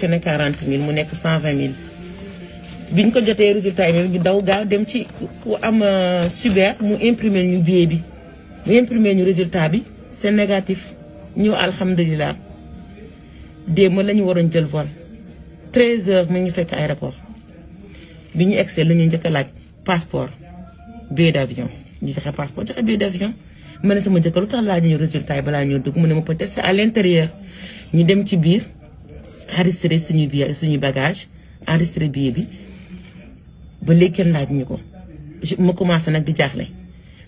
ne 40 000 mu nekk 120 000 biñ ko jotee résultat yi ñu daw gaaw dem ci ku am super mu imprimer ñu billet bi mu imprimer ñu résultat bi c'est négatif ñu alhamdulilah démb la ñu waroon jël vol 13h mu ñu fekk aéroport bi ñu egsee lu ñu njëkk a laaj passeport billet d'avion ñu joxe passeport joxe billet d'avion ma ne sama jëkkër lu tax laaj ñu résultat yi balaa ñoo dugg mu ne ma peut-être c'est à l'intérieur ñu dem ci biir enregistré suñu billet suñu bagage enregistré billet bi ba léegi kenn laaj ñu ko ma commencé nag di jaaxle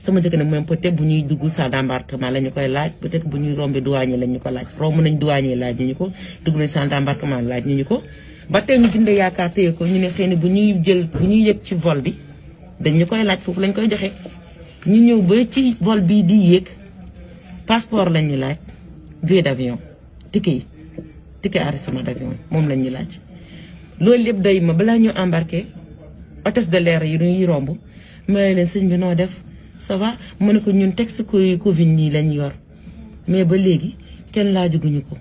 sama jëkkër nag moom peut-être bu ñuy dugg salle d'embarquement la ñu koy laaj peut-être bu ñuy rombé douanier la ñu ko laaj romb nañ douanier laaj ñu ko dugg nañ salle d'embarquement laaj ñu ko ba tey ñu jëndee yaakaar téye ko ñu ne xëy na bu ñuy yëg ci vol bi dañ ñu koy laaj foofu lañ koy joxe ñu ñëw ba ci vol bii di yéeg passeport lañ ñu laaj billet d'avion ticket enregistrement d'avion moom lañ ñu laaj loolu lépp doy ma balaa ñu embarqué hôtesse de l'air yi ñuy romb ma ne leen sëñ bi noo def ça va mu ne ko ñun texte Covid nii lañ yor mais ba léegi kenn laajuguñu ko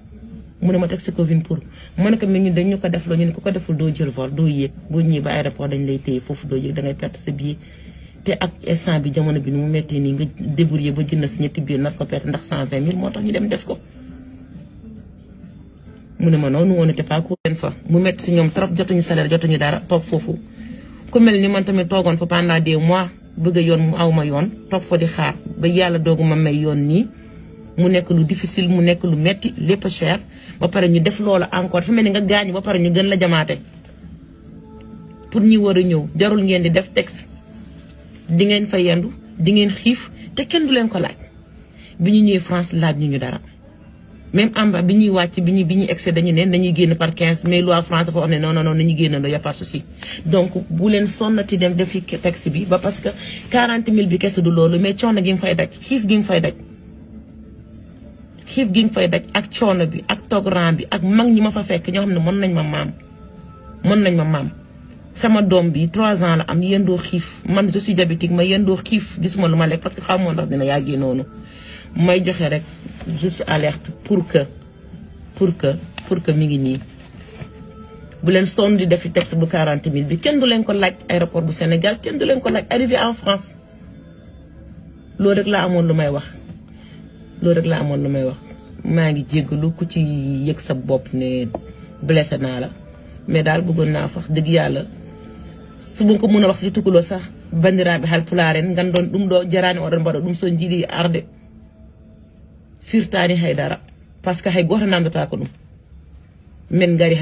mu ne ma texte Covid pour mu ne ko mais ñun dañu ko def loo ñu ne ku ko deful doo jël vol doo yéeg boo ñëwee ba aéroport dañ lay téye foofu doo yéeg dangay perte sa billet te ak instant bi jamono bi ni mu méttee nii nga débrouiller ba jënd si ñetti billet nar ko perte ndax 120 000 moo tax ñu dem def ko mu ne ma noonu on n'était pas leen fa mu métti si ñoom trop jotuñu salaire jotuñu dara toog foofu ku mel ni man tamit toogoon fa pendant des mois bëgg a yoon mu aw ma yoon toog fa di xaar ba yàlla doogu ma may yoon nii mu nekk lu difficile mu nekk lu metti lépp cher ba pare ñu def loola encore fi mel ni nga gaañu ba pare ñu gën la jamaate pour ñi war a ñëw jarul ngeen di def texte di ngeen fa yendu di ngeen xiif te kenn du leen ko laaj bi ñu ñëwee France laaj ñu dara même amba bi ñuy wàcc bi ñuy excès dañu ne nañuy génn par 15 mais loi France dafa wax ne non nañu génn y a pas souci donc bu leen sonnati dem defi texte bi ba parce que 40 000 bi kese du loolu mais coono gi nga fay daj xiif gi nga fay daj ak coono bi ak toog rang bi ak mag ñi ma fa fekk ñoo xam ne mën nañ ma maam sama doom bi 3 ans la am yendoo xiif man je suis diabétique ma yendoo xiif gisuma lu ma lekk parce que xamoon ndax dina yàggee noonu may joxe rek juste alerte pour que mi ngi nii bu leen sonn di defi texte bu 40 000 bi kenn du leen ko laaj aéroport bu Sénégal kenn du leen ko laaj arrivé en France loolu rek laa amoon lu may wax maa ngi jéggalu ku ci yëg sa bopp ne blessé naa la mais daal bëggoon naa fax dëgg yàlla su ma ko mën a wax si tukkuloo sax bandiraɓe halpularen ngandon ɗum ɗo jarani oɗon mbaɗa ɗum so jiiɗi arde firtani haydara par ce que hay goto namdata ko ɗum min gari